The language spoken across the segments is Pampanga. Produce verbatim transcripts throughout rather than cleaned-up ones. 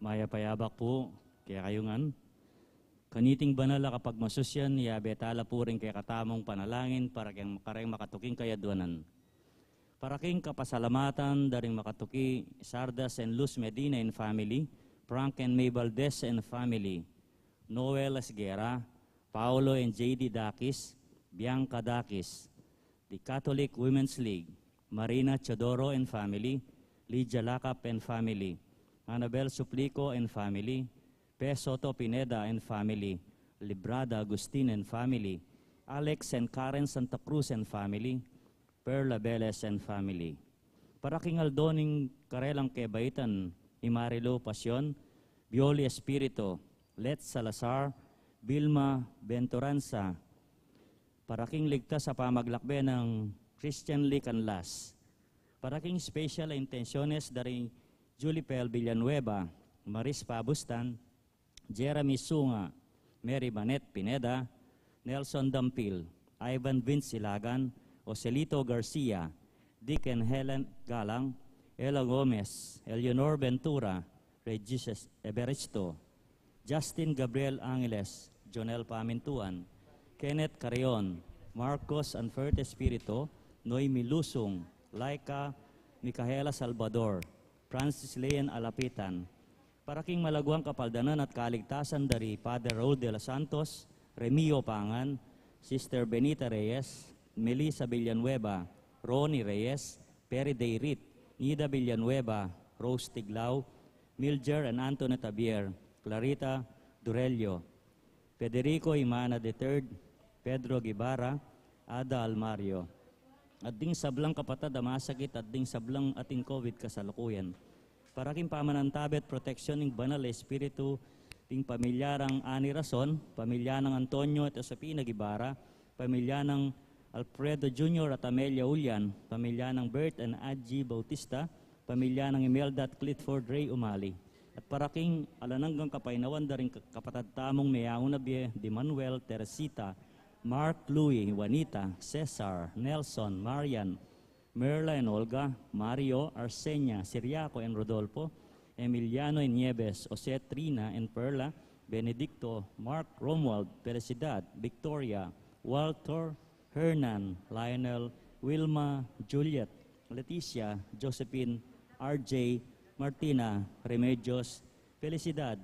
Mayap a yabak pu kekayu ngan. Kaniting banal a kapagmasusyan, yabe tala pu ring kekatamung panalangin para keng kareng makatuking kayadwanan. Para king kapasalamatan da ring makatuki Sardas and Luz Medina and family, Frank and May Valdez and family, Noel Esguerra, Paolo and J D Dakis, Bianca Dakis, the Catholic Women's League, Marina Teodoro and family, Lydia Lacap and family, Annabel Suplico and family, Pe Soto Pineda and family, Librada Agustin and family, Alex and Karen Santa Cruz and family, Perla Velez and family. Para king aldo ning karelang kebaitan, i Marilu Pasion, Bioli Espiritu, Let Salazar, Vilma Venturanza, para king ligtas a pamaglakbe nang Christian Lee Canlas. Para king special a intensyones da ring Julipel Villanueva, Maris Pabustan, Jeremy Sunga, Mary Manette Pineda, Nelson Dampil, Ivan Vince Ilagan, Joselito Garcia, Dick and Helen Galang, Ella Gomez, Eleanor Ventura, Regis Everisto, Justin Gabriel Angeles, Jonel Pamintuan, Kenneth Carrion, Marcos Anferte Espirito, Noemi Lusung, Laika Micaela Salvador, Francis Leon Alapitan. Para king malaguang kapaldanan at kaligtasan da ri Father Raul de los Santos, Remio Pangan, Sister Benita Reyes, Melissa Villanueva, Ronnie Reyes, Perry Dayrit, Nida Villanueva, Rose Tiglao, Milger and Antoinette Javier, Clarita Durello, Federico Imana the third, Pedro Guevara, Ada Almario, at ding sablang kapatad a masakit at ding sablang atin COVID kasalukuyan. Para king pamanantabe at proteksyon ning Banal a Espiritu, ding pamilya nang Ani Rason, pamilya nang Antonio at Josefina Guevara, pamilya nang Alfredo Junior at Amelia Ulian, pamilya nang Bert and Adji Bautista, pamilya nang Imelda at Clifford Ray Umali. At para king alang anggang kapaynawan da ring ka-, kapatad tamung meyauna bie, di Manuel, Teresita, Mark, Louie, Juanita, Cesar, Nelson, Marian, Merla and Olga, Mario, Arsenia, Siriaco and Rodolfo, Emiliano and Nieves, Jose, Trina and Perla, Benedicto, Mark, Romuald, Felicidad, Victoria, Walter, Hernan, Lionel, Wilma, Juliet, Leticia, Josephine, R J, Martina, Remedios, Felicidad,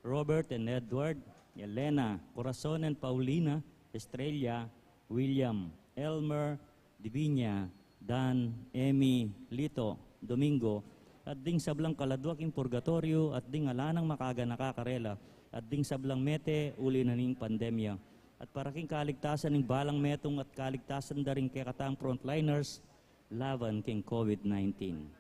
Robert and Edward, Elena, Corazon and Paulina, Estrella, William, Elmer, Divinia, Dan, Emmy, Lito, Domingo, at ding sablang kaladua king purgatoryo, at ding ala nang makaganaka karela, at ding sablang mete uli na ning pandemya, at para king kaligtasan ning balang metung at kaligtasan da ring kekatang frontliners laban king COVID nineteen.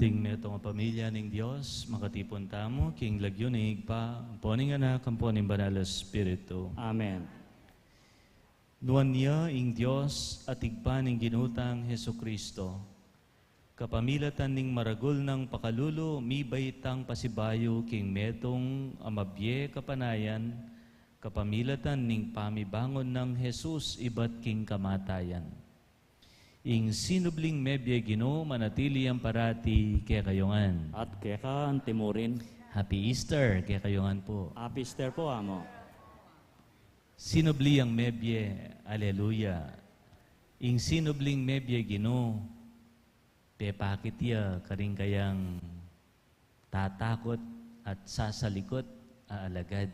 Ing metung a pamilya ning Dios, makatipun tamu king lagyu ning Ibpa, ampo ning Anak, ampo ning Banal a Espiritu. Amen. Nuan ya ing Dios at Ibpa ning Ginu tang Jesucristo, kapamilatan ning maragul nang pakalulu, mibait tang pasibayu king metung a mabie kapanayan, kapamilatan ning pamibangun nang Jesus ibat king kamatayan. Ing sinubling mebie, Ginu, manatili yang parati kekayu ngan. At keka antimurin. Happy Easter kekayu ngan pu. Happy Easter pu, Amo. Sinubli yang mebie, aleluya. Ing sinubling mebie, Ginu, pepakit ya karing kayang tatakut at sasalikut a alagad.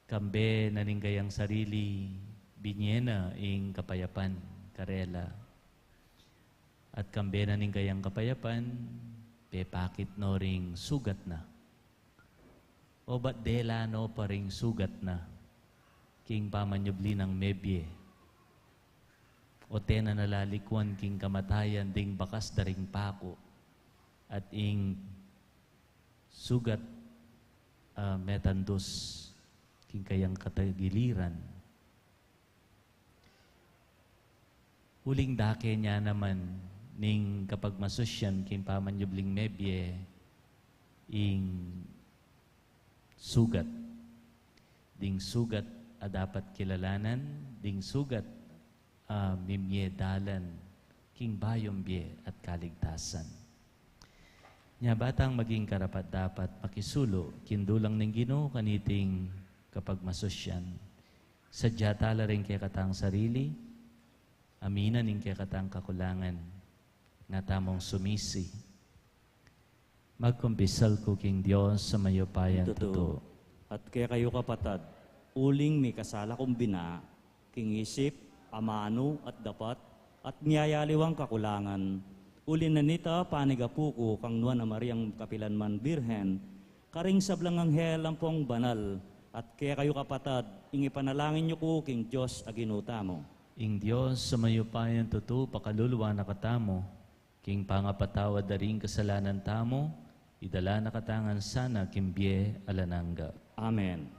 Kambe na ning kayang sarili, binie na ing kapayapan karela. At kambe na ning kayang kapayapan, pepakit no ring sugat na. O ba't dela no pa ring sugat na king pamanyubli nang mebie? O tena na lalikwan king kamatayan ding bakas da ring paku at ing sugat, ah, metandus king kayang katagiliran. Uling dake ne naman ning kapagmasusyan king pamanyubling mebie ing sugat. Ding sugat a dapat kilalanan, ding sugat a mimie dalan king bayung bie at kaligtasan. Nya ba tang maging karapat-dapat makisulu king dulang ning Ginu kaniting kapagmasusyan. Sadya tala ring kekatang sarili, aminan ing kekatang kakulangan, nga tamung sumisi. Magkumpisal ku king Dios a mayupayang tutu. At kekayu kapatad, uling mikasala kung bina, king isip, amanu, at dapat, at miyayaliwang kakulangan, uli na nita panigapu ku kang Nuan a Mariang kapilan man Birhen, karing sablang anghel ampong banal, at kekayu kapatad, ing ipanalangin yu ku king Dios a Ginu tamu. Ing Dios a mayupayang tutu pakaluluan na katamu, king pangapatawad da ring kasalanan tamu, idala na katamu ngan sana king bie alang angga. Amen.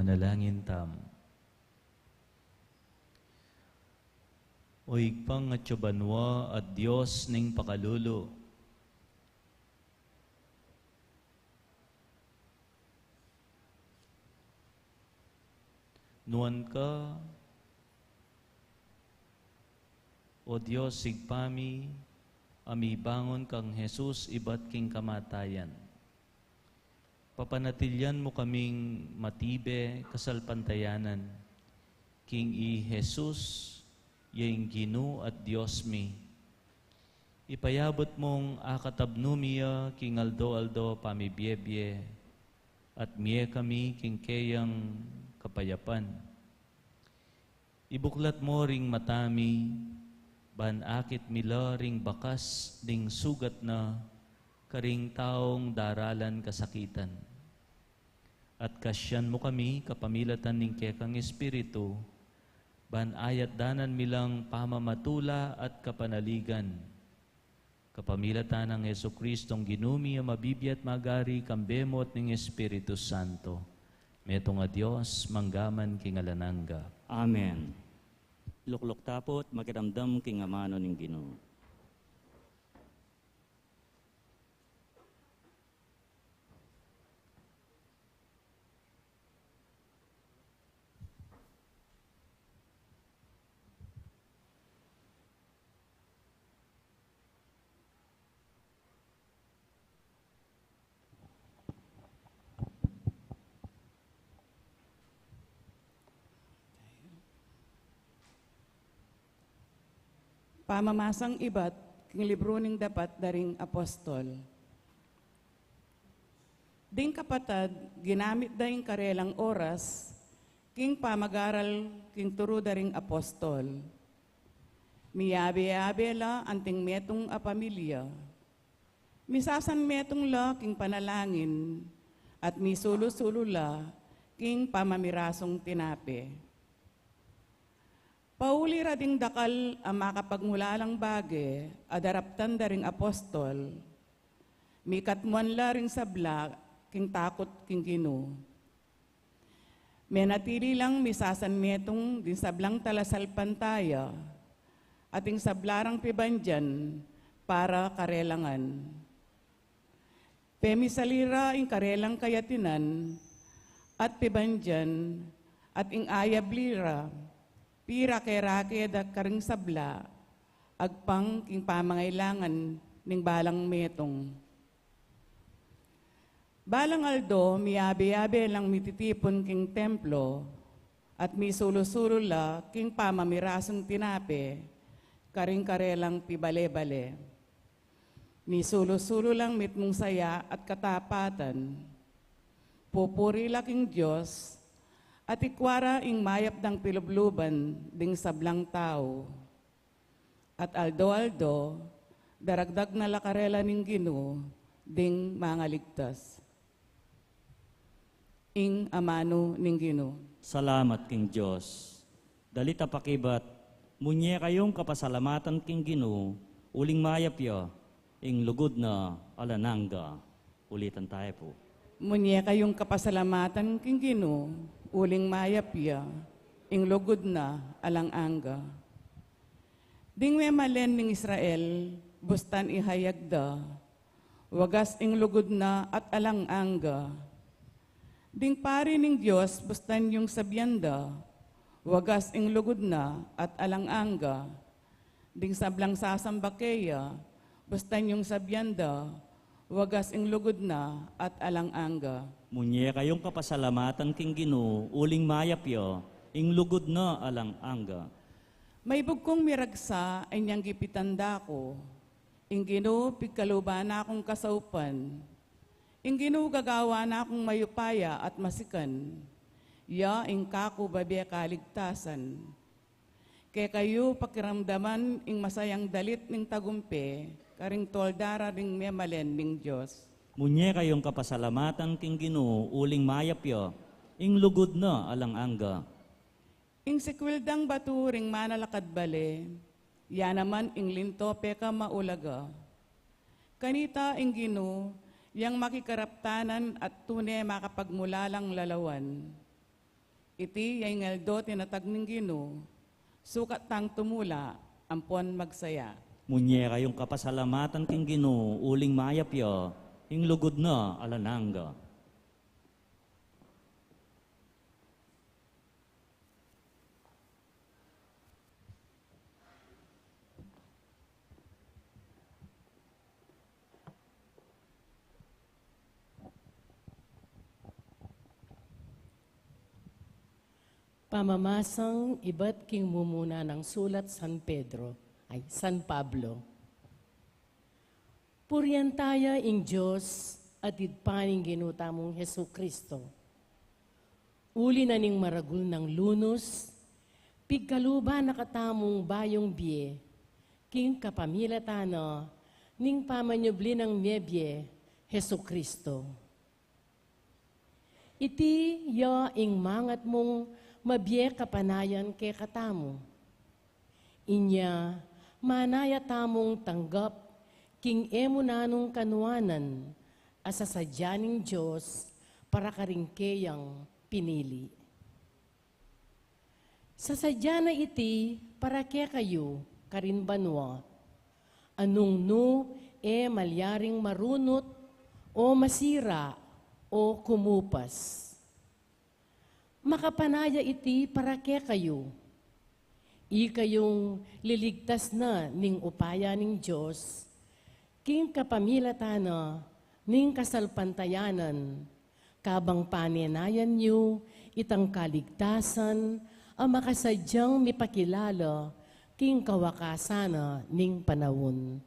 Manalangin tamu. O Ibpang atsu ka banua at Dios ning pakalulu, nuan ka, O Dios Ibpa mi, a mibangun kang Jesus ibat king kamatayan. Papanatilian mu kaming matibe kasalpantayanan king i Jesus, ya ing Ginu at Dios mi. Ipayabut mung akatabnu mi ya king aldo-aldo pamibiebie, at mie kami king keyang kapayapan. Ibuklat mu ring mata mi, ban akit mi la ring bakas ding sugat na karing taung daralan kasakitan. At kasian mu kami kapamilatan ning kekang Espiritu, ban ayatdanan mi lang pamamatula at kapanaligan. Kapamilatan nang Jesucristong Ginu mi, a mabibie at magari kambe mu at ning Espiritu Santo, metung a Dios, mangga man king alang angga. Amen. Lukluk ta pu at makiramdam king amanu ning Ginu. Pamamasang ibat king libru ning Dapat da ring Apostol. Ding kapatad, ginamit da ing karelang oras king pamagaral king turu da ring apostol. Miyabe-yabe la anting metung a pamilya. Misasanmetung la king panalangin at misulu-sulu la king pamamirasung tinape. Pauli ra ding dakal a makapagmulalang bage a daraptan da ring apostol, mikatmuan la ring sabla king takut king Ginu. Menatili lang misasanmetung ding sablang talasalpantaya at ing sabla rang pibandian para karela ngan. Pemisali ra ing karelang kayatinan at pibandian at ing ayabli ra, pirake-rake da karing sabla, agpang king pamangailangan ning balang metung. Balang aldo, miyabe-yabe lang mititipun king templo, at misulu-sulu la king pamamirasung tinape karing karelang pibale-bale. Misulu-sulu lang mitmung saya at katapatan. Pupuri la king Dios, at ikua ra ing mayap dang pilubluban ding sablang tau. At aldo-aldo, daragdag na la karela ning Ginu ding mangaligtas. Ing amanu ning Ginu. Salamat king Dios. Dalit a pakibat, munye kayung kapasalamatan king Ginu, uling mayap ya, ing lugud na alang angga. Ulitan tayo pu. Munye kayung kapasalamatan king Ginu, uling mayap ya, ing lugud na alang angga. Ding memalen ning Israel, bustan ihayag da, wagas ing lugud na at alang angga. Ding pari ning Dios, bustan yung sabian da, wagas ing lugud na at alang angga. Ding sablang sasamba keya, bustan yung sabian da, wagas ing lugud na at alang angga. Munye kayung kapasalamatan king Ginu, uling mayap ya, ing lugud na alang angga. Maibug kung miragsa, inyang gipitan da ku. Ing Ginu, pigkaluban na kung kasaupan. Ing Ginu, gagawan na kung mayupaya at masikan. Ya ing kaku babe kaligtasan. Kekayu pakiramdaman ing masayang dalit ning tagumpe, karing tolda ra ding memalen ning Dios. Munye kayung kapasalamatan king Ginu, uling mayap ya, ing lugud na alang angga. Ing sikwil dang batu ring manalakad bale, ya naman ing linto pekamaulaga. Kanita ing Ginu, yang makikaraptanan at tune makapagmulalang lalawan. Iti ya ing aldo tinatag ning Ginu, sukat tang tumula ampon magsaya. Munye kayung kapasalamatan king Ginu, uling mayap ya ing lugud na alang angga. Pamamasang ibat king mumuna nang sulat San Pedro, ay, San Pablo. Purian taya ing Dios at Ibpa ning Ginu tamung Jesucristo. Uli na ning maragul nang lunus, pigkaluban na katamung bayung bie, king kapamilatan na ning pamanyubli nang mebie, Jesucristo. Iti ya ing mangat mung mabie kapanayan kekatamu. Inya, manaya tamung tanggap king e mu nanung kanuanan a sasadya ning Dios para karing keyang pinili. Sasadya na iti para kekayu karin banua, a nung nu e malyaring marunut, o masira, o kumupas. Makapanaya iti para kekayu. Ikayung liligtas na ning upaya ning Dios, king kapamilatan na ning kasalpantayanan, kabang panenayan yu itang kaligtasan a makasadyang mipakilala king kawakasan na ning panaun.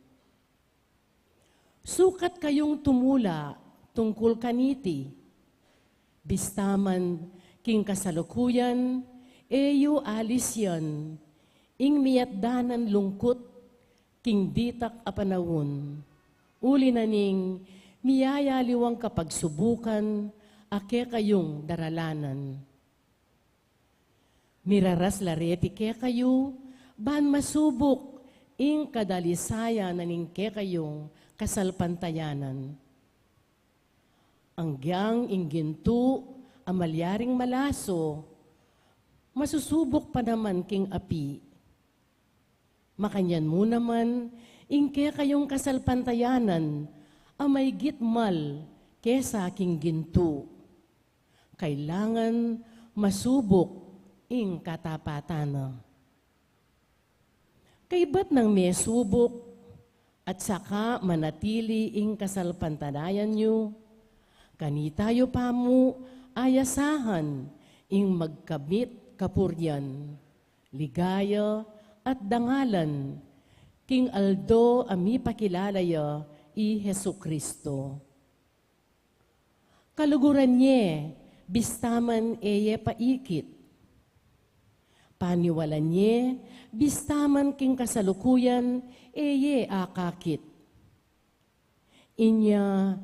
Sukat kayung tumula tungkul kaniti, bista man king kasalukuyan e yu alisyan ing miyatdanan lungkut king ditak a panaun, uli na ning miyayaliwang kapagsubukan a kekayung daralanan. Miraras la reti kekayu, ban masubuk ing kadalisayan na ning kekayung kasalpantayanan. Anggyang ing gintu a malyaring malaso, masusubuk pa naman king api. Makanyan mu naman, ing kekayung kasalpantayanan a maygit mal kesa king gintu. Kailangan masubuk ing katapatan na. Kaybat nang mesubuk, at saka manatili ing kasalpantanayan yu, kanita yu pa mu ayasahan ing magkamit kapurian, ligaya, at dangalan, king aldo a mipakilala ya i Jesucristo. Kaluguran ye, bista man e ye paikit. Paniwalan ye, bista man king kasalukuyan e ye akakit. Inya,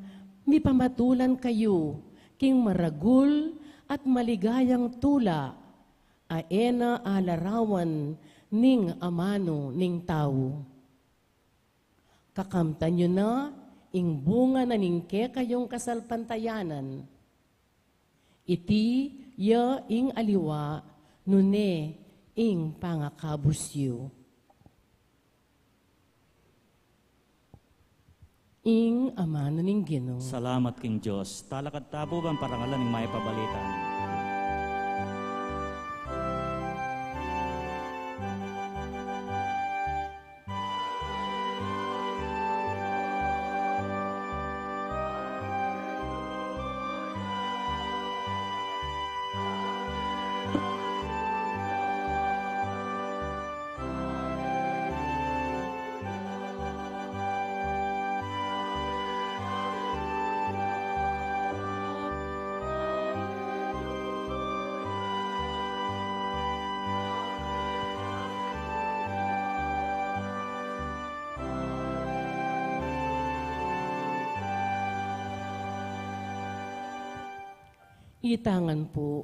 mipamatulan kayu king maragul at maligayang tula a e na alarawan ning amanu ning tau. Kakamtan yu na ing bunga na ning kekayung kasalpantayanan. Iti ya ing aliwa, nune ing pangakabus yu. Ing amanu ning Ginu. Salamat king Dios. Talakad ta pu ban parangalan ing mayap a balita. Itangan pu.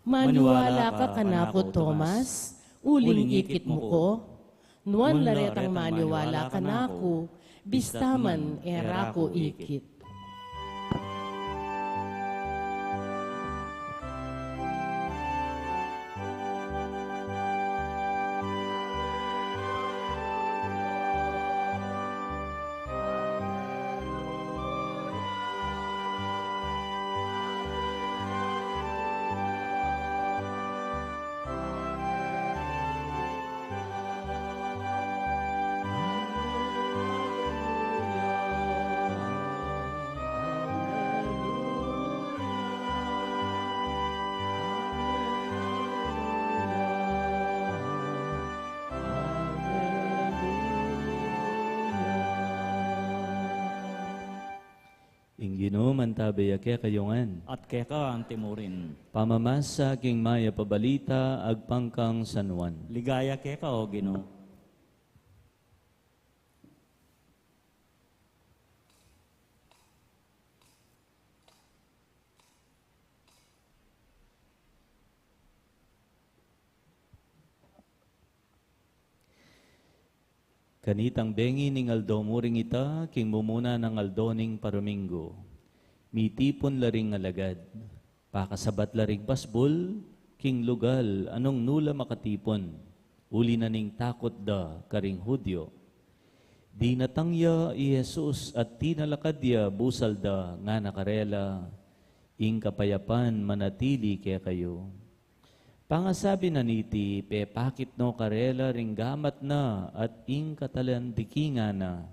Maniwala ka kanaku, Tomas, uling ikit mu ko. Nuan la retang maniwala kanaku, bista man e ra ku ikit. Ginu, mantabe ya kekayu ngan. At keka antimurin. Pamamasa king mayap a balita agpang kang San Juan. Ligaya keka, O Ginu. Kanitang bengi ning aldo mu ring ita, king mumuna nang aldo ning paruminggu, mitipun la ring alagad. Pakasabat la ring pasbul king lugal a nung nu la makatipun, uli na ning takut da karing Judio. Dinatang ya i Jesus at tinalakad ya busal da, ngana karela, "Ing kapayapan manatili kekayu." Pangasabi na niti, pepakit no karela ring gamat na at ing katalandikingan na.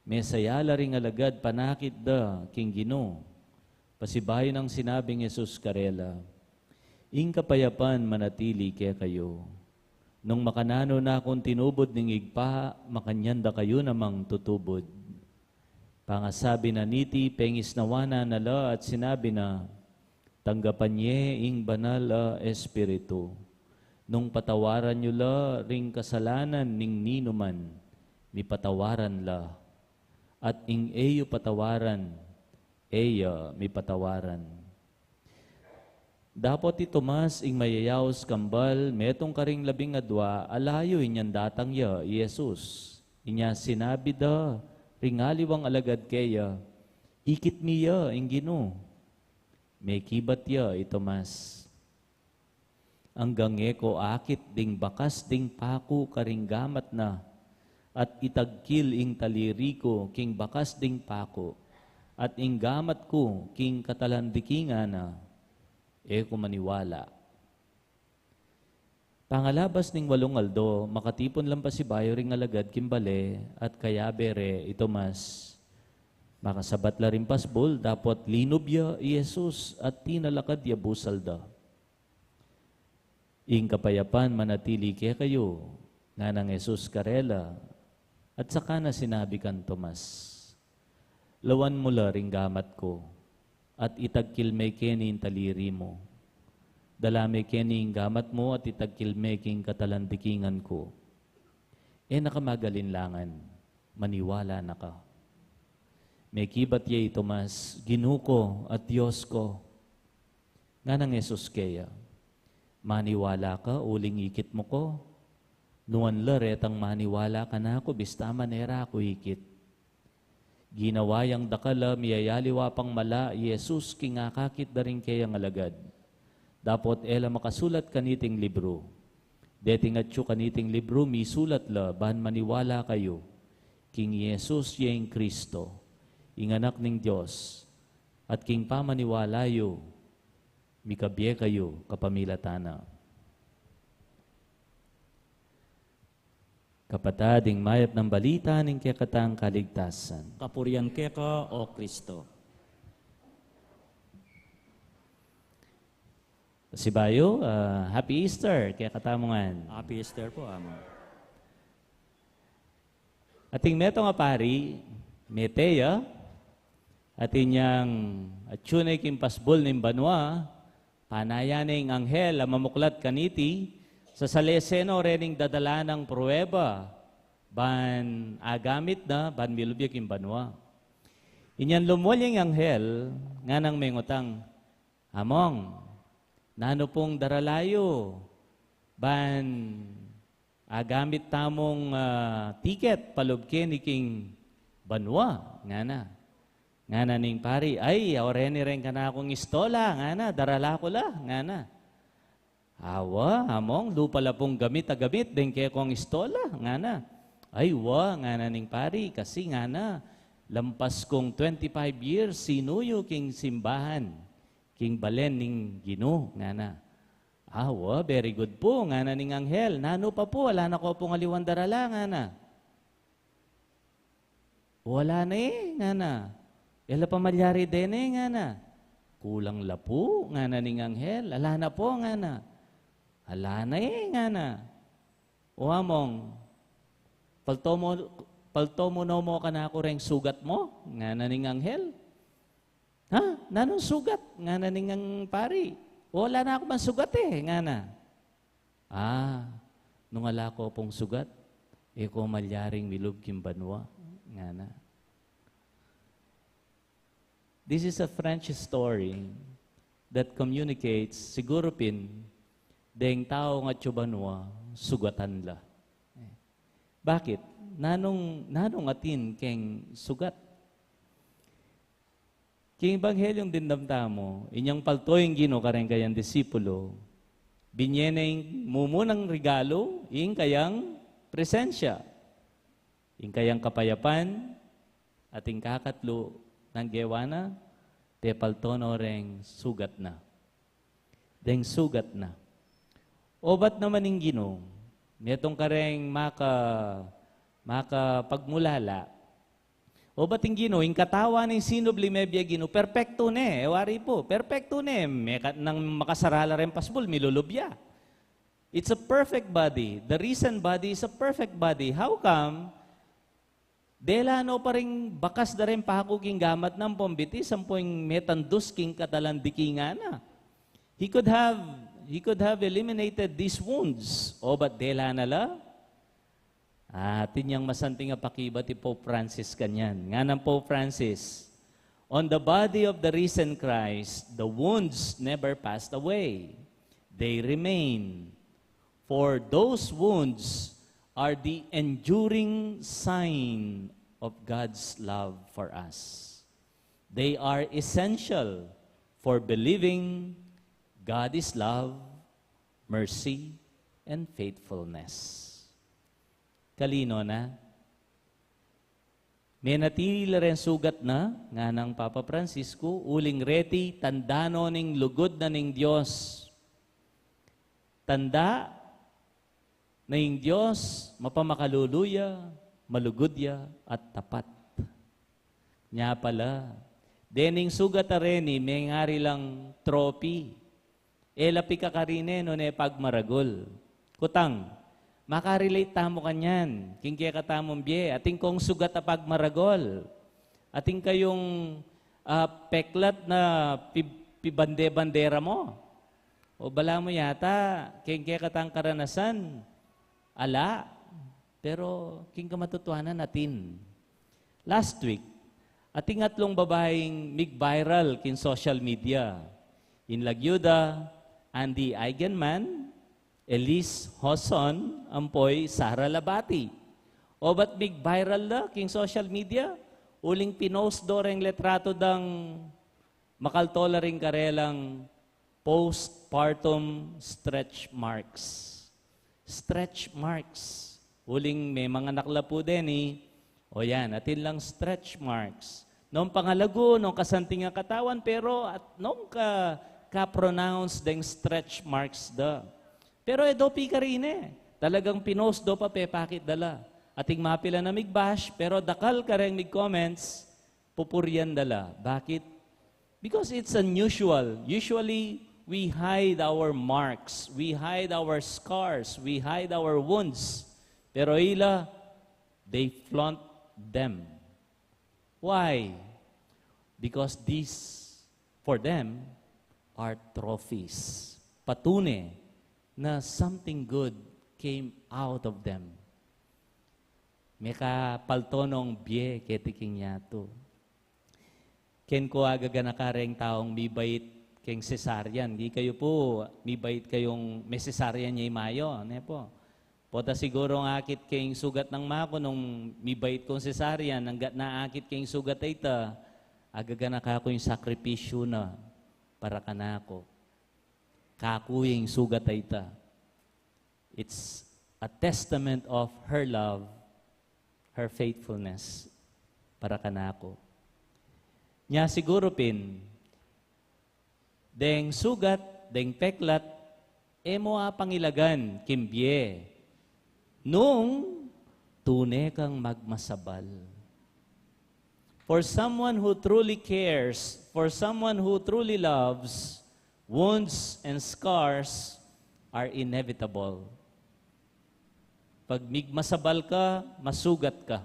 Mesaya la ring alagad panakit da king Ginu. Pasibayu nang sinabing Jesus karela, "Ing kapayapan manatili kekayu. Nung makananu na kung tinubud ning Ibpa, makanyan da kayu namang tutubud." Pangasabi na niti, pengisnawan na la at sinabi na, "Tanggapan ye ing Banal a Espiritu. Nung patawaran yu la ring kasalanan ning ninuman, mipatawaran la. At ing e yu patawaran, e ya mipatawaran." Dapot i Tomas, ing mayayaus kambal, metung karing labing adua, alayu inyan datang ya i Jesus. Inya sinabi da ring aliwang alagad keya, "Ikit mi ya ing Ginu." Mekibat ya i Tomas, "Anggang e ko akit ding bakas ding paku karing gamat na, at itagkil ing taliri ku king bakas ding paku, at ing gamat ku king katalandikingan na, e ku maniwala." Pangalabas ning walung aldo, makatipun lang pasibayu ring alagad king bale, at kayabe re i Tomas. Makasabat la ring pasbul, dapot linub ya i Jesus at tinalakad ya busal da. "Ing kapayapan manatili kekayu," nganang Jesus karela, at saka na sinabi kang Tomas, "Lawan mu la ring gamat ku, at itagkil me keni ing taliri mu. Dala me keni ing gamat mu at itagkil me king katalandikingan ku. E na ka magalinlangan, maniwala na ka." Mekibat ya i Tomas, "Ginu ku at Dios ku." Nganang Jesus keya, "Maniwala ka uling ikit mu ku? Nuan la retang maniwala kanaku bista man e ra ku ikit." Ginawa yang dakal a miyayaliwa pang mala i Jesus king akakit da ring keyang alagad, dapot e la makasulat kaniting libru. Deting atyu kaniting libru misulat la ban maniwala kayu king i Jesus ya ing Kristo, ing Anak ning Dios, at king pamaniwala yu, mikabie kayu kapamilatan na. Kapatad, ing mayap nang balita ning kekatang kaligtasan. Kapurian keka, O Kristo. Pasibayu, ah, Happy Easter kekatamu ngan. Happy Easter po, Among. Ating metung a pari, mete ya, atin yang atyu ne king pasbul ning banua, panayan ne ing anghel a mamuklat kaniti, sasalese no rening dadala nang prueba, ban agamit na, ban milub ya king banua. Inyan lumwal ya ing anghel, nganang mengutang, "Among, nanu pung darala yu ban agamit tamung, ah, tiket palub keni king banua?" ngana. Ngana ning pari, "Ay, aureni reng kanakung istola," ngana, "darala ku la," ngana. "Awa, Among, lupa la pung gamit a gamit deng kekong istola," ngana. "Ay, wa," ngana ning pari, "kasi," ngana, "lampas kung twenty-five years sinuyu king simbahan, king balen ning Ginu," ngana. "Awa, very good pu," ngana ning anghel. "Nanu pa pu, ala na ko pung aliwang darala," ngana. "Wala na e," ngana. "E la pamalyari dene," ngana. "Kulang la pu," ngana ning anghel. "Ala na pu," ngana. "Ala na e," ngana. "O Among, palto mu, palto mu no mu kanaku reng sugat mu," ngana ning anghel. "Ha? Nanung sugat?" ngana ning pari. "Wala na ku mang sugat e," ngana. "Ah, nung ala ku pung sugat, e ku malyaring milub king banua," ngana. This is a French story that communicates, siguru pin, deng tau king atsu banua, sugatan la. Bakit? Nanung, nanung atin keng sugat? King Ebanghelyo dimdam tamu, inyang palto ing Ginu kareng kayang disipulo, binye ne ing mumunang regalu, ing kayang presensya, ing kayang kapayapan, at ing kakatlu nang gewa na, pepalto no reng sugat na. Deng sugat na. Obat naman ing Ginu, metung kareng maka, makapagmulala. Obat ing Ginu, ing katawan ning sinubli mebie Ginu, perpektu ne, e wari pu, perpektu ne, meka nang makasara la reng pasbul, milulub ya. It's a perfect body. The risen body is a perfect body. How come dela no pa ring bakas da reng paku king gamat na ampong bitis, ampo ing metandus king katalan diki ngana? He could have, he could have eliminated these wounds. Obat dela na la? Atin yang masanting a pakibat i Pope Francis kanyan. Nganang Pope Francis, "On the body of the risen Christ, the wounds never passed away. They remain. For those wounds are the enduring sign of God's love for us. They are essential for believing God is love, mercy, and faithfulness." Kalino na? Menatili la reng sugat na, nganang Papa Francisco, uling reti tanda no ning lugud na ning Dios. Tanda na ing Dios mapamakalulu ya, malugud ya, at tapat. Nya pala, dening sugat a reni, mengari lang trophy. E la pikakarine nune pagmaragul. Kutang, makarelate tamu kanyan, king kekatamung bie, atin kong sugat a pagmaragul. Atin kayung, ah, peklat na pi-, pibande-bandera mu. O balamu yata, king kekatang karanasan, ala, pero king kamatutuanan atin. Last week, ating atlung babaing mig-viral king social media. Ing lagyu da, Andy Eigenmann, Elise Hozon, ampo i Sara Labati. Obat mig-viral da king social media, uling pinost do reng litratu dang makalto la ring karelang postpartum stretch marks. Stretch marks. Uling memanganak la pu deni, o yan, atin lang stretch marks. Nung pangalagu, nung kasanting a katawan, pero at nung ka, ka-pronounce deng stretch marks da. Pero e do pikarine, talagang pinost do pa, pepakit da la. Ating mapilan a mig-bash, pero dakal kareng mig-comments, pupurian da la. Bakit? Because it's unusual. Usually, we hide our marks, we hide our scars, we hide our wounds. Pero ila, they flaunt them. Why? Because these, for them, are trophies. Patune na something good came out of them. Mekapalto nong bie keti king yatu. Ken ku agaganaka reng taung mibait keng cesarean. Di kayu pu, mibait kayung me-cesarean ya i mayo, ne pu? Pota sigurung akit keng sugat nang maku nung mibait kung cesarean, anggat na akit keng sugat a ita, agaganaka ku ing sakripisyu na para kanaku. Kaku ing sugat a ita. It's a testament of her love, her faithfulness para kanaku. Nya siguru pin, deng sugat, deng peklat, e mu apangilagan king bie nung tune kang magmasabal. For someone who truly cares, for someone who truly loves, wounds and scars are inevitable. Pag migmasabal ka, masugat ka.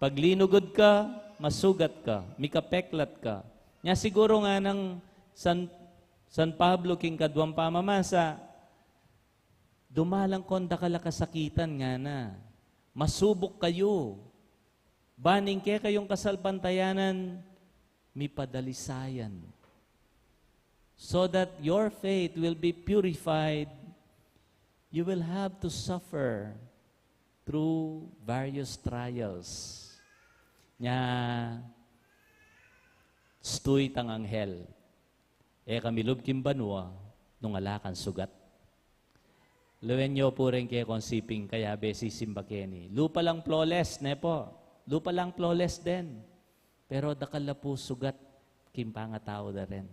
Pag linugud ka, masugat ka, mikapeklat ka. Nya siguru nganang San, San Pablo king kaduang pamamasa, dumalan kon dakal a kasakitan ngana, masubuk kayu, ban ing kekayung kasalpantayanan mipadalisayan. So that your faith will be purified, you will have to suffer through various trials. Nya, stuy tang anghel, e ka milub king banua nung ala kang sugat. Lawen yu pu reng kekong siping kayabe sisimba keni. Lupa lang flawless, ne pu? Lupa lang flawless den. Pero dakal la pu sugat king pangatau da ren.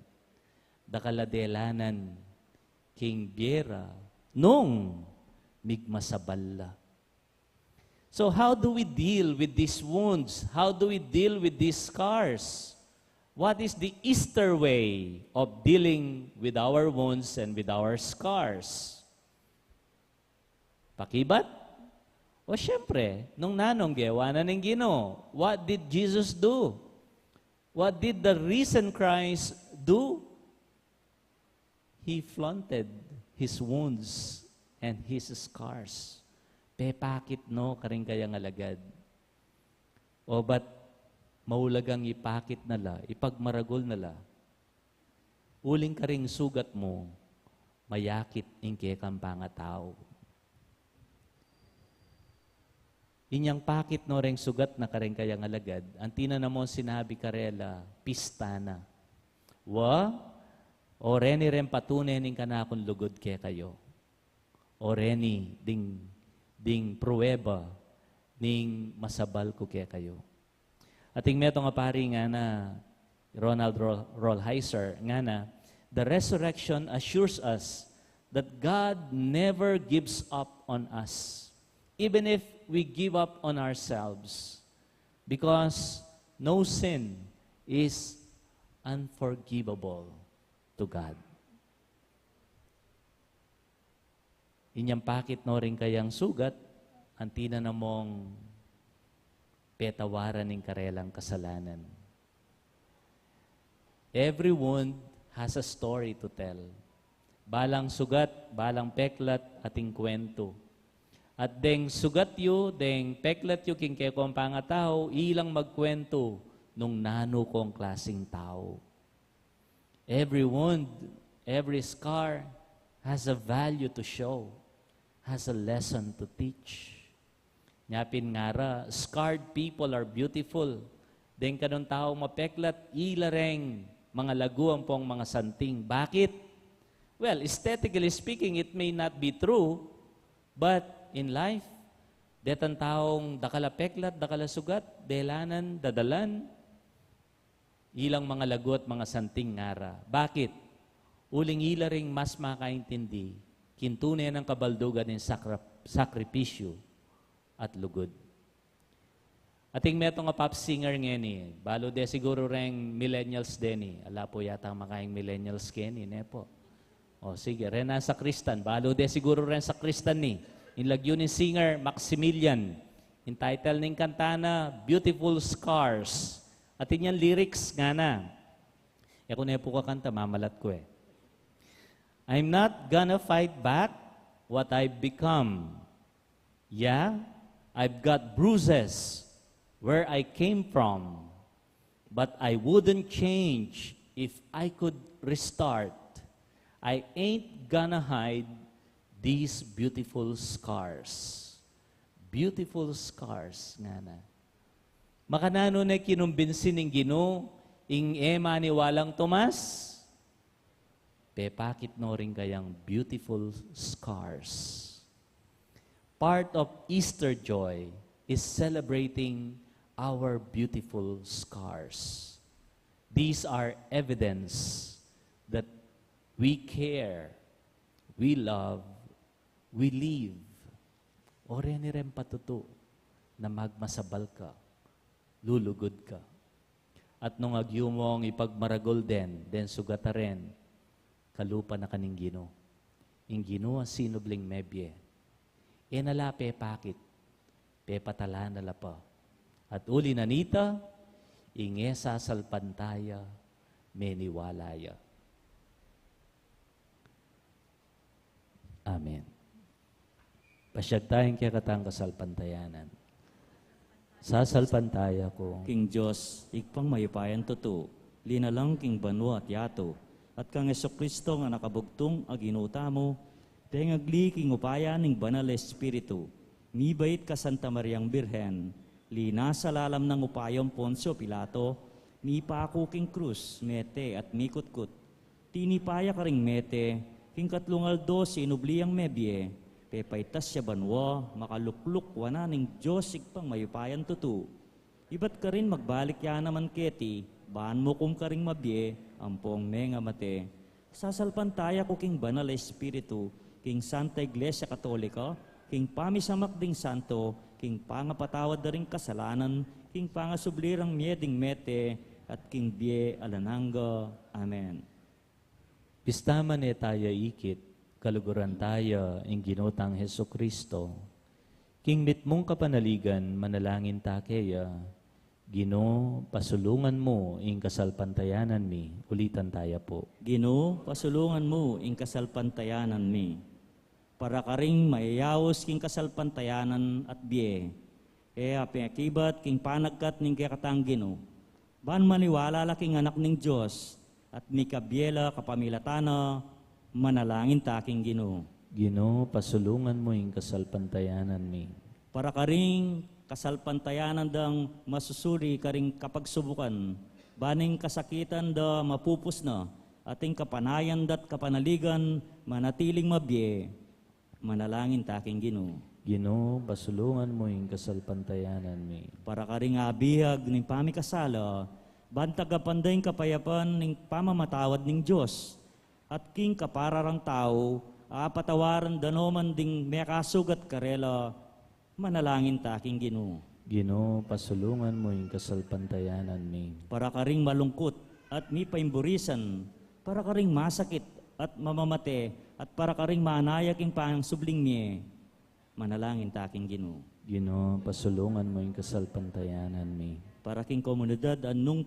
Dakal la delanan king bie ra nung migmasabal la. So how do we deal with these wounds? How do we deal with these scars? What is the Easter way of dealing with our wounds and with our scars? Pakibat? O siyempre, nung nanung gewa na ning Ginu, what did Jesus do? What did the risen Christ do? He flaunted his wounds and his scars. Pepakit no karing kayang alagad. O ba't maulagang ipakit na la, ipagmaragul na la? Uling karing sugat mu, mayakit ing kekang pangatau. Inyang pakit no reng sugat na karing kayang alagad, anti na namung sinabi karela, pista na. Wa, o reni reng patune ning kanakung lugud kekayu. O reni ding, ding prueba ning masabal ku kekayu. Ating metung a pari ngana, Ronald Rol-, Rolheiser, ngana, "The resurrection assures us that God never gives up on us, even if we give up on ourselves, because no sin is unforgivable to God." Inyang pakit no ring kayang sugat, anti na namung petawaran ing karelang kasalanan. Every wound has a story to tell. Balang sugat, balang peklat, ating kuwentu. At deng sugat yu, deng peklat yu king kekong pangatau, ilang magkuwentu nung nanu kong klasing tau. Every wound, every scar has a value to show, has a lesson to teach. Nya pin ngara, scarred people are beautiful. Deng kanung taung mapeklat, ila reng mangalagu ampong mangasanting. Bakit? Well, aesthetically speaking, it may not be true, but in life, detang taung dakal a peklat, dakal a sugat, delanan, dadalan, ilang mangalagu at mangasanting ngara. Bakit? Uling ila ring mas makaintindi king tune nang kabaldugan ning sakra-, sakripisyu at lugud. Ating metung a pop singer ngeni, balu de siguru reng millennials deni. Ala pu yata makaing millennials keni, ne pu? O, sige, reng sakristan. Balu de siguru reng sakristan ni. Ing lagyu ning singer, Maximilian. Ing title ning kanta na, Beautiful Scars. At inyang lyrics ngana. E ku ne pu kakanta, mamalat ku e. "I'm not gonna fight back what I've become. Yeah, I've got bruises where I came from, but I wouldn't change if I could restart. I ain't gonna hide these beautiful scars." Beautiful scars, ngana. Makananu ne kinumbinsi ning Ginu ing e maniwalang tumas? Pepakit no ring kayang beautiful scars. Part of Easter joy is celebrating our beautiful scars. These are evidence that we care, we love, we live. O reni reng patutu na magmasabal ka, lulugud ka. At nung agyu mung ipagmaragul den, den sugat a ren, kalupa na ka ning Ginu. Ing Ginu a sinubling mebie. E na la pepakit, pepatalan na la pa. At uli na nita, ing e sasalpantaya, meniwala ya. Amen. Pasiag taya king kekatang kasalpantayanan. Sasalpantaya ku king Dios, Ibpang mayupayang tutu, linalang king banua at yatu, at kang Jesucristo a Anak a bugtung a Ginu tamu, pengagli king upaya ning Banal a Espiritu, mibait kang Santa Mariang Birhen, linasa lalam ning upayang Poncio Pilato, mipaku king krus, mete at mikutkut. Tinipa ya karing mete, king katlung aldo sinubli yang mebie, pepaitas ya banua, makalukluk wanan ning Dios Ibpang mayupayang tutu. Ibat karin magbalik ya naman keti, ban mukum karing mabie ampong mengamate. Sasalpantaya ku king Banal a Espiritu, king Santa Iglesia Katolika, king pamisamak ding santo, king pangapatawad da ring kasalanan, king pangasubli rang mie ding mete, at king bie alang angga. Amen. Bista man e taya ikit, kaluguran taya ing Ginu tang Jesucristo. King mitmung kapanaligan, manalangin ta keya. Ginu, pasulungan mu ing kasalpantayanan mi. Ulitan taya pu. Ginu, pasulungan mu ing kasalpantayanan mi. Para karing mayayaus king kasalpantayanan at bie, e apekibat king panagkat ning kekatang Ginu, ban maniwala la king Anak ning Dios, at mikabie la kapamilatan na. Manalangin ta king Ginu. Ginu, pasulungan mu ing kasalpantayanan mi. Para karing kasalpantayanan dang masusuri karing kapagsubukan, ban ing kasakitan da mapupus na, at ing kapanayan da't kapanaligan manatiling mabie. Manalangin ta king Ginu. Ginu, pasulungan mu ing kasalpantayanan mi. Para karing abiag ning pamikasala, ban tagapan da ing kapayapan ning pamamatawad ning Dios, at king kapararang tau, apatawaran da no man ding mekasugat karela. Manalangin ta king Ginu. Ginu, pasulungan mu ing kasalpantayanan mi. Para karing malungkut at mipaimburisan, para karing masakit at mamamate, at para karing manaya king pangsubling mie. Manalangin ta king Ginu. Ginu, pasulungan mu ing kasalpantayanan mi. Para king komunidad a nung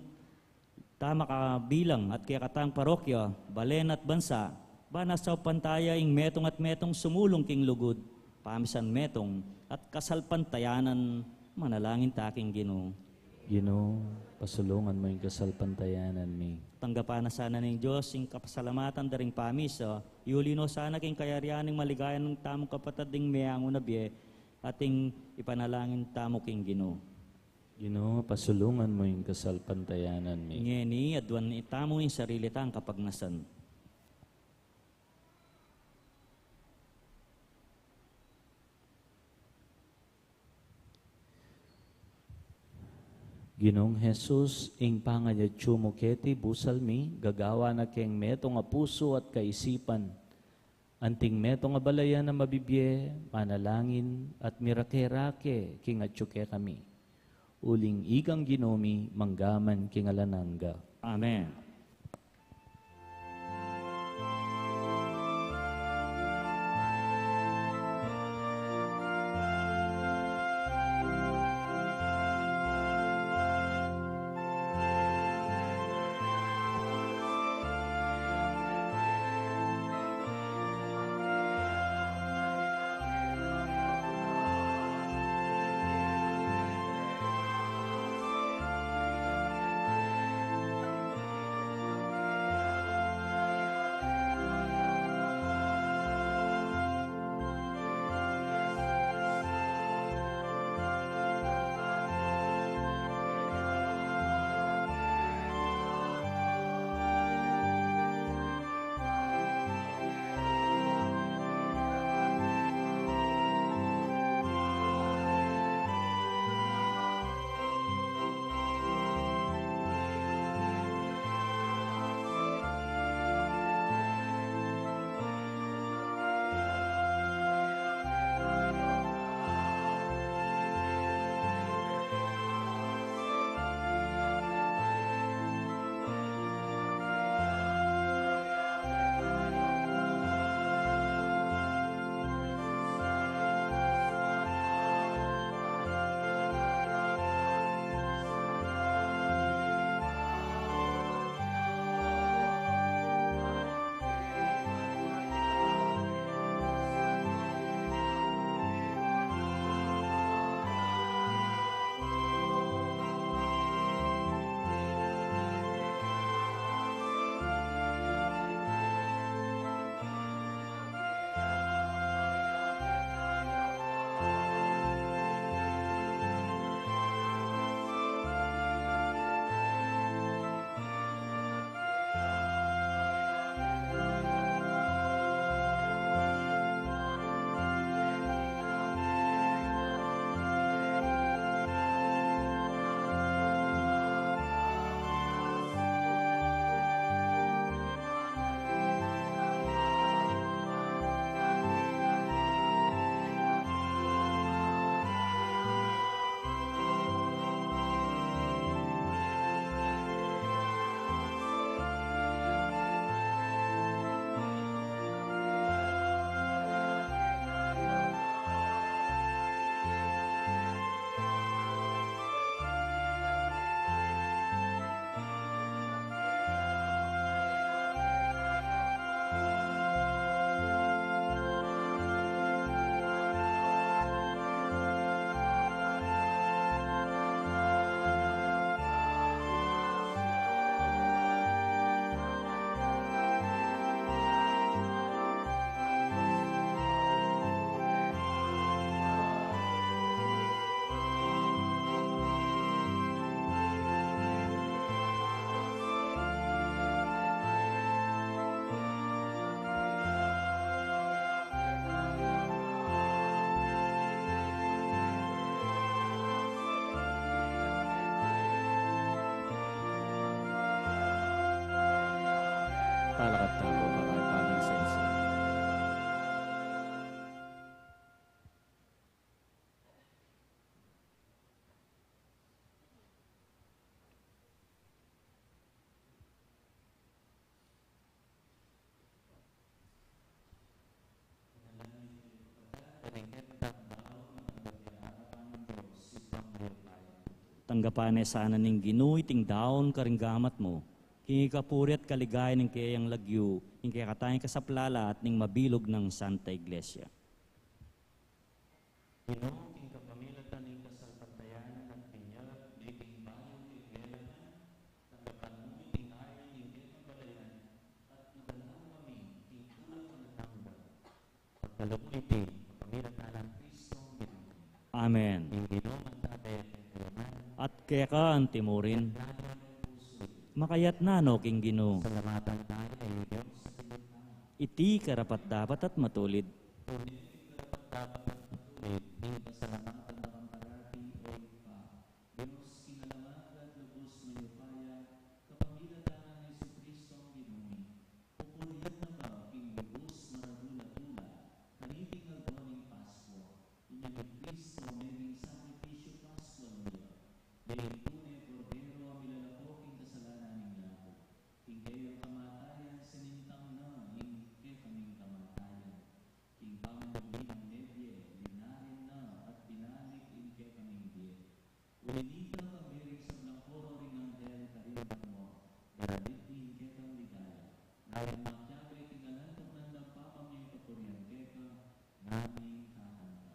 ta makabilang at kekatang parokya, balen at bansa, ban asaupan taya ing metung at metung sumulung king lugud, pamisan metung, at kasalpantayanan. Manalangin ta king Ginu. Ginu, pasulungan mu ing kasalpantayanan mi. Tanggapan na sana ning Dios ing kapasalamatan da ring pamisa, iuli no sana king kayarian ning maligayan ning tamung kapatad ding meangu na bie, at ing ipanalangin tamu king Ginu. Ginu, pasulungan mu ing kasalpantayanan mi. Ngeni, aduan itamu ing sarili tang kapagnasan. Ginung Jesus, ing pangayatsu mu keti busal mi, gagawan na keng metung a pusu at kaisipan. Anting metung a balayan a mabibie, manalangin, at mirake-rake king atsu kekami. Uling ikang Ginu mi, mangga man king alang angga. Amen. Talakad tamu para king panalicense. Tanggapan na sana ning Ginu iting daun karing gamat mu, king ikapuri at kaligayan ning keyang lagyu, ing kekatang kasaplalan at ning mabilug nang Santa Iglesia. Ginu, king kapamilatan ning kasalpantayanan at binyag, king bayung kaglelangan, tanggapan mu iting ain ning kekang balayan, at madala mu kami king kapayapan at angga. Pagkalub mu iti, kapamilatan nang Kristong Ginu. Amen. Ing Ginu mantabe kekayu ngan. At keka antimurin. Iyatas yu ing pusu yu. Makayatna no king Ginu. Pasalamatan taya ing Dios a Ginu tamu. Iti karapat-dapat at matulid. Tune ing karapat-dapat at matulid, ing pasalamatan da kang parati, O Ibpa, Dios king alang angga at lubus mayupaya, kapamilatan nang Jesucristong Ginu mi. Pupurian na ka king lubus maragul a tula, kaniting aldo ning Paskua, inya i Kristo meging sakripisyu paskual mi. Ding tune Kordero a milalako king kasalanan ning labu. King keyang kamatayan, sinintang na ing kekaming kamatayan. King pamanyubling mebie, linarin na at binalik ing kekaming bie. Uli nita, kapiling sablang koro ring anghel karin bangwa, daradiin ing kekang ligaya. Ngeni makiabe king alang anggang kapurian keka, ngaming kakanta.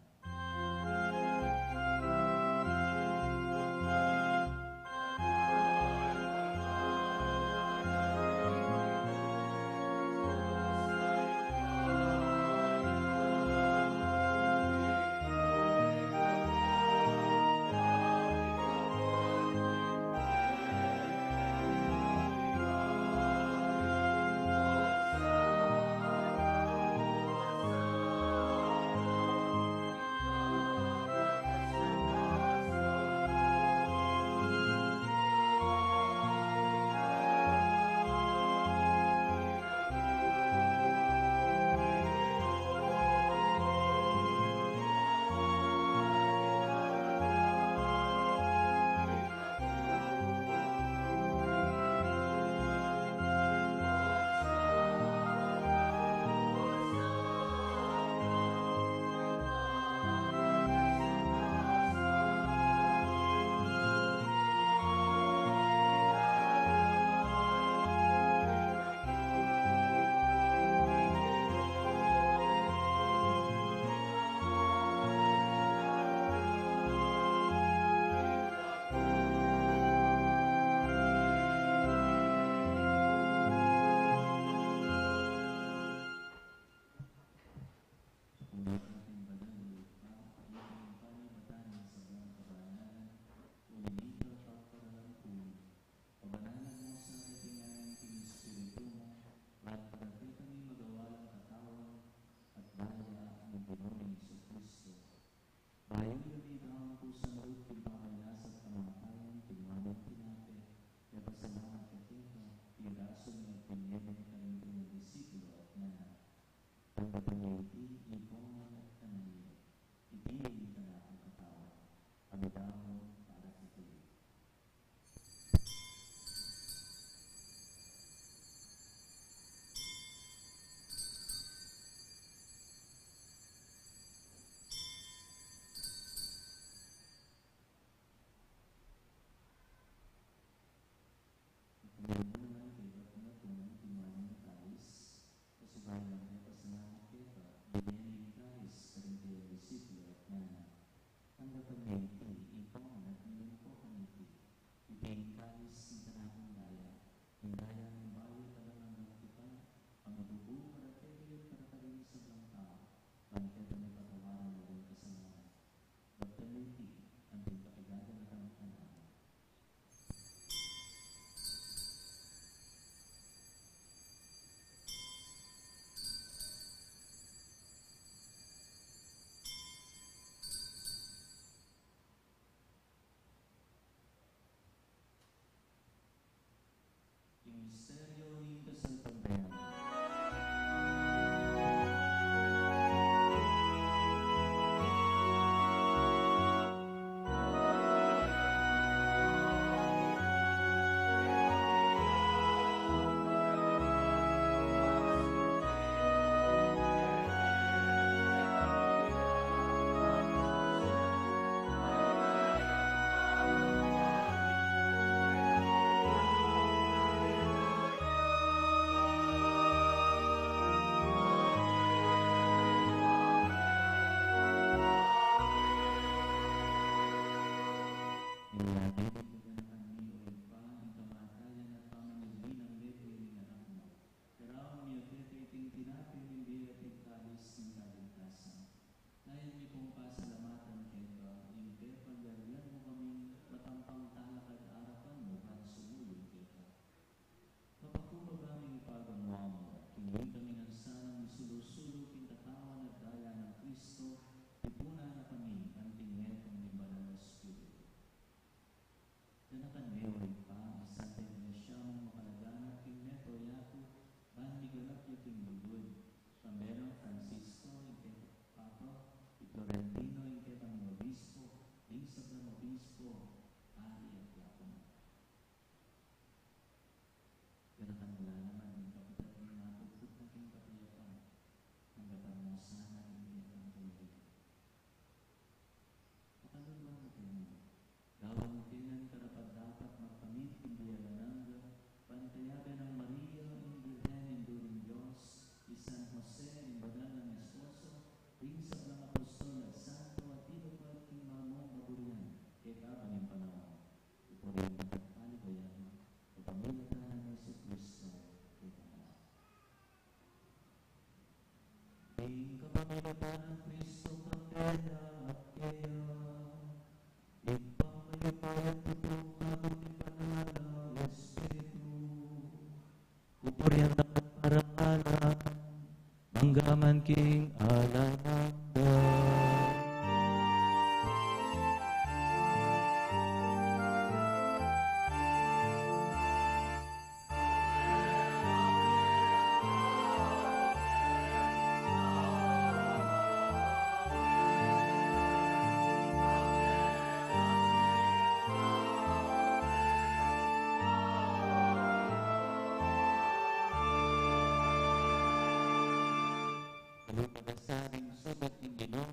Pabanalan mu sa kami king ain ning Espiritu mu, at pagkakita mi magawa lang katawan at daya ning Ginu nang Jesucristo. Bayu mi daun king salup king pamagkasakit at kamatayan, kinua ne ing tinape, mipasalamat ya keka, pirasu ne at binie ne karing kayang disipulu at ngana: Tanggapan ye iti, ipunan ye at kanan ye. Iti ing kanakung katawan, a midaun para kekayu. Gawang tinan karapat-dapat magpamit king bie alang angga, pantayabe nang Maria, ing Birhen, Indu ning Dios, i San Jose, ing banal nang esposo, ring sablang apostol at santo, at iba pa king malamung maburian, kekabang ning panaun. Purian at paligayan, kapamilatan nang Jesucristo, kekabang. Ing kapamilatan nang Kristo, kapela at keya, ing pamayapayan tutung, agut ning Banal a Espiritu, pupurian at pararangalan, mangga man king alang angga. Kalupa da sa ring sugat ning Ginu,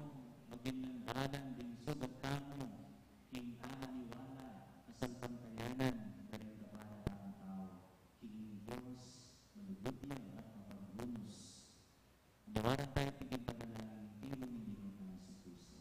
maging dalan ding sugat tamu king pamaniwala, kasalpantayanan, karing kapalaran tau, king Dios malugud ya at mapagbunus. Maniwala tamu king panalangin ning Ginu nang Jesucristo.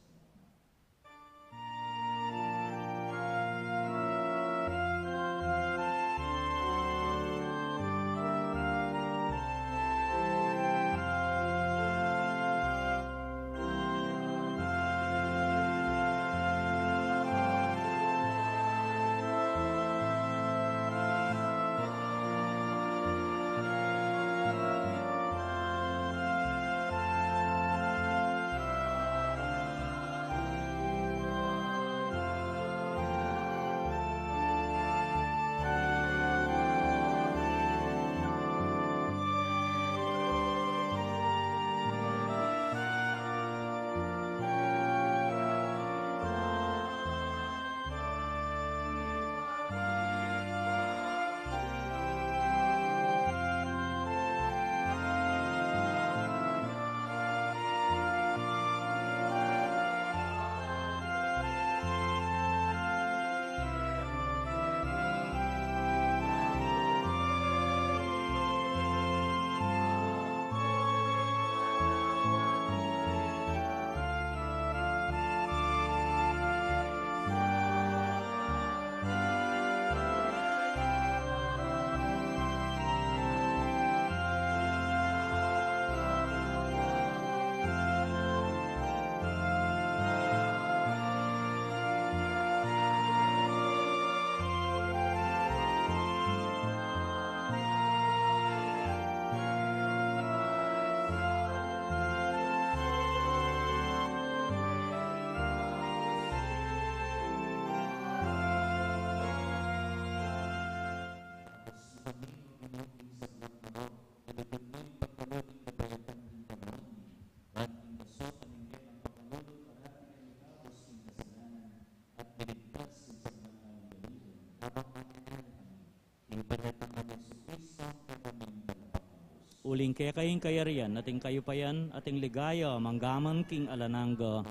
Uling keka ing kayarian, at ing kayupayan, at ing ligaya, mangga man king alang angga.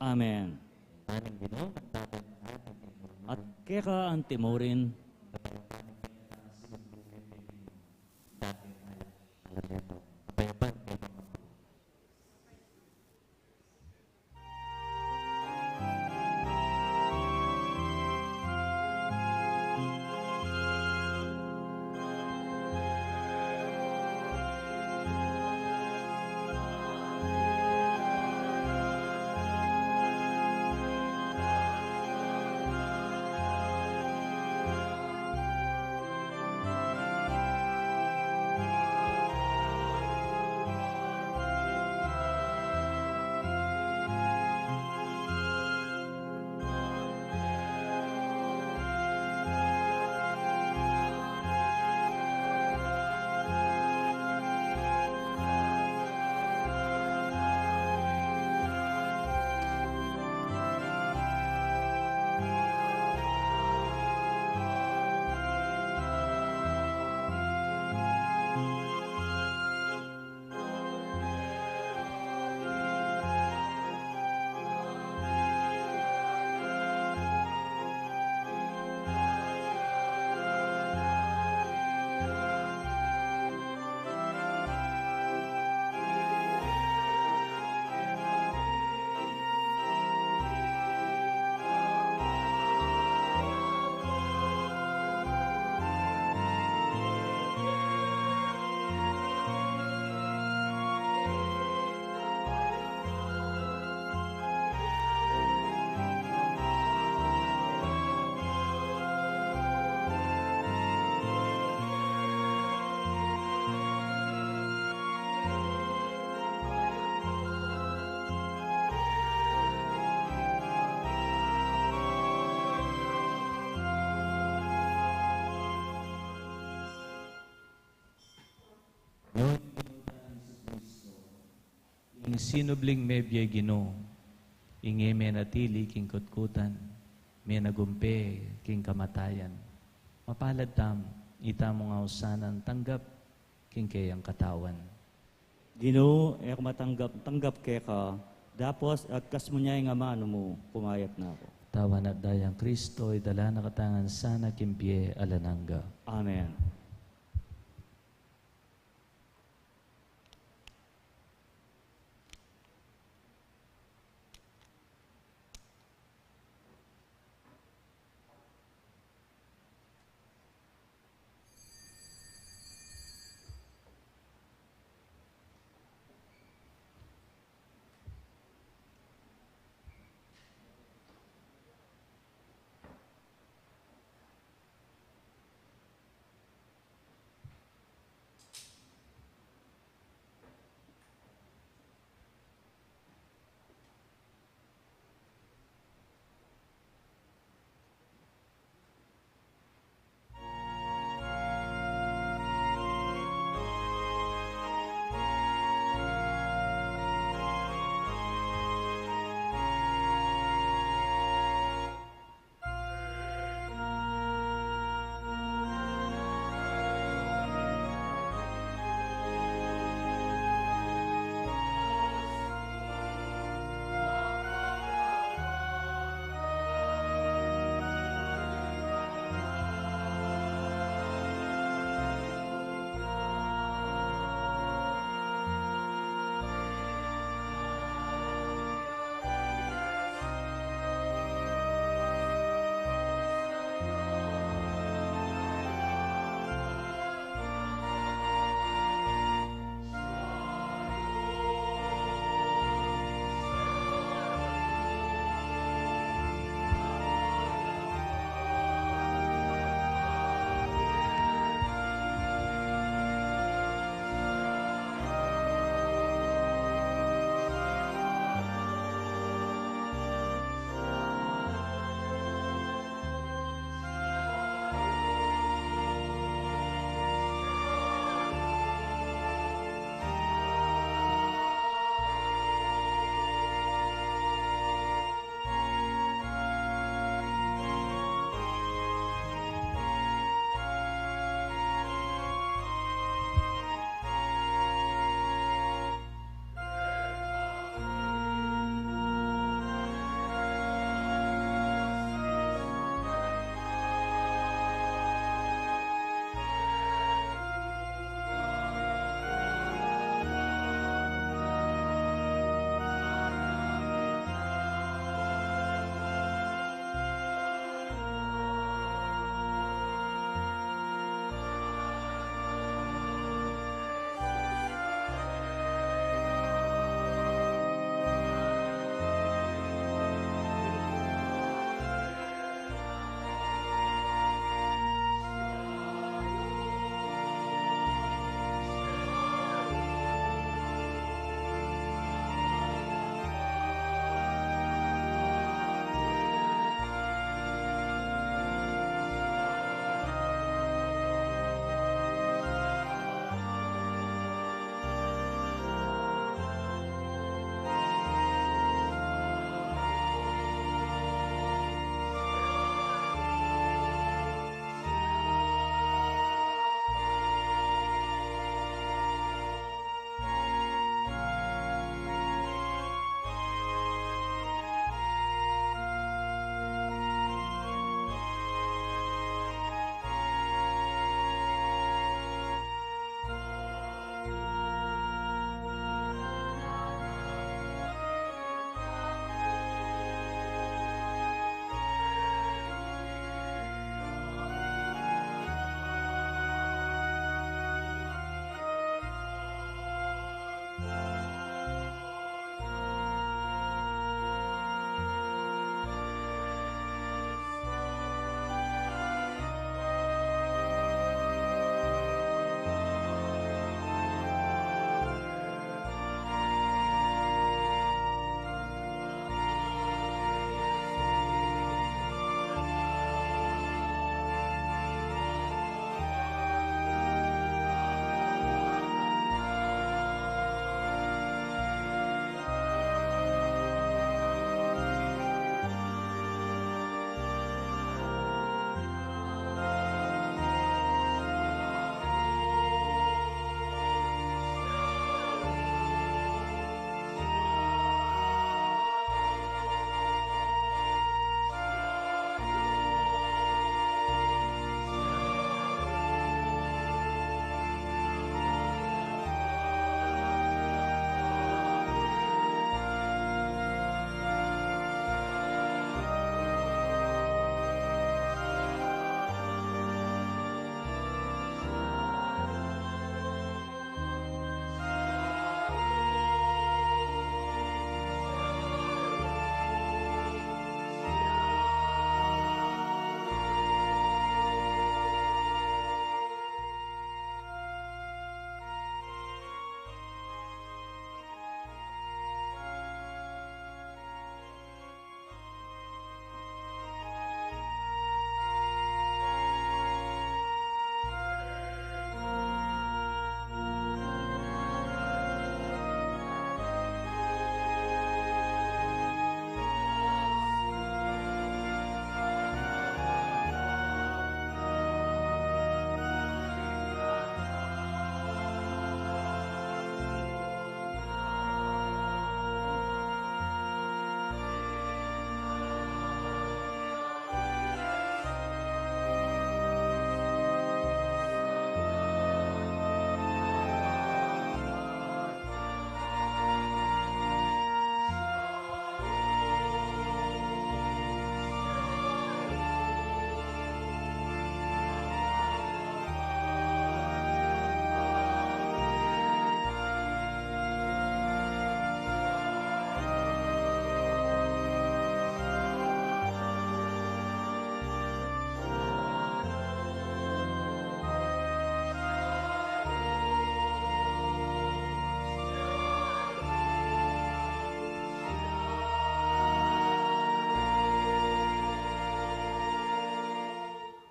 Amen. At keka antimurin. Sinubling mebie, Ginu, ing e menatili king kutkutan, menagumpe king kamatayan. Mapalad tamu, itamu nga usanang tanggap king keyang katawan. Ginu, e ku matanggap-tanggap keka, dapot agkas mu ne ing amanu mu, kumayap na ku. Katawan at dayang Kristo, idala na katamu ngan sana king bie alang angga. Amen.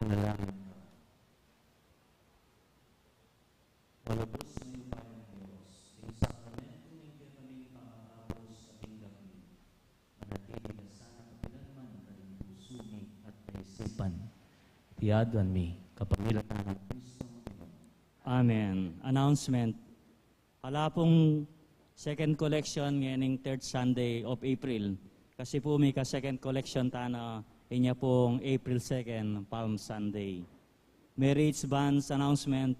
Panalangin ka. O lubus mayupayang Dios, ing sakramentu ning kekaming pangatapus at ing dapit, manatili la sana kapilanman karing pusu mi at kaisipan. Iti aduan mi kapamilatan nang Kristo. Amen. Announcement. Ala pung second collection ngening third Sunday of April. Kasi pu mika second collection tana, inya pung April second, Palm Sunday. Marriage banns announcement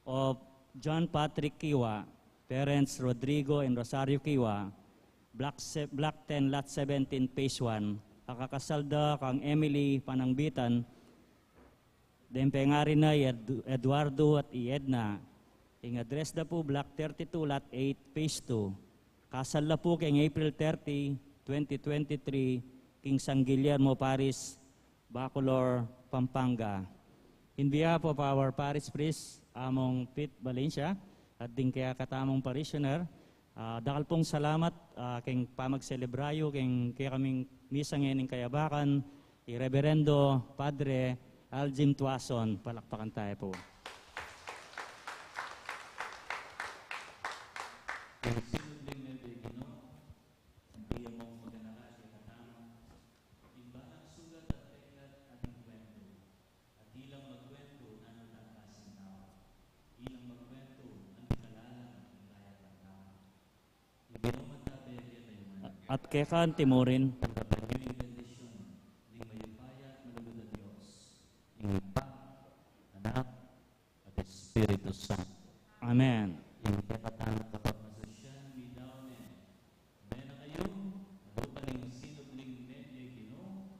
of John Patrick Kiwa, parents Rodrigo and Rosario Kiwa, Block, se- Block ten, Lot seventeen, Phase one, a kakasal da kang Emily Panangbitan, deng pengari na i Ed-, Eduardo at i Edna. Ing address da pu, Block thirty-two, Lot eight, Phase two. Kasal la pu keng April thirty, twenty twenty-three, king San Guillermo Parish, Bacolor, Pampanga. In behalf of our parish priest, Among Pete Valencia, at ding kekatamung parishioner, ah, dakal pung salamat, ah, keng pamagselebraryu keng kekaming misa ngening kayabakan, i Reverendo Padre Aljim Tuason. Palakpakan taya pu. Ing sinubling mebie, Ginu, ing bie mung maganaka kekatamu, ing balang sugat at peklat ating kuwentu, at ilang magkuwentu nanu tang klaseng tau, ilang magkuwentu anti kalalang ing kayap nang tau. Ing Ginu mantabe kekayu ngan. At keka anti murin. Tanggap yu ing bendisyun ning mayupaya at malugud a Dios, ing Ibpa, Anak, at Espiritu Santo. Amen. Ing kekatamung kapagmasusyan midaun ne. Mena kayu, adupan ing sinubling mebie, Ginu,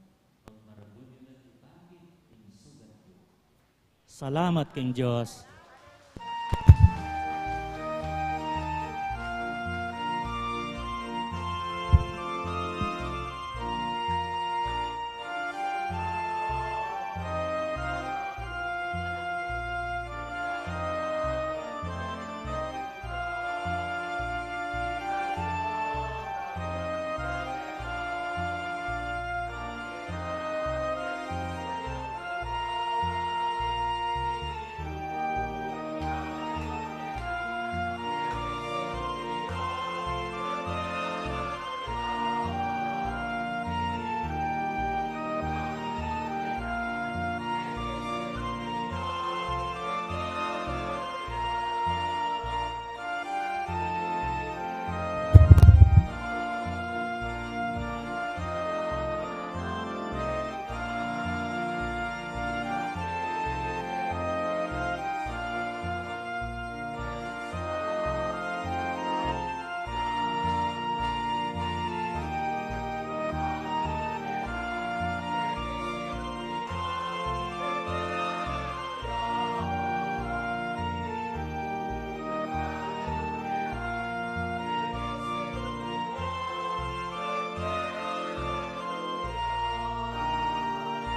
pagmaragul yu na ipakit ing sugat yu. Salamat king Dios.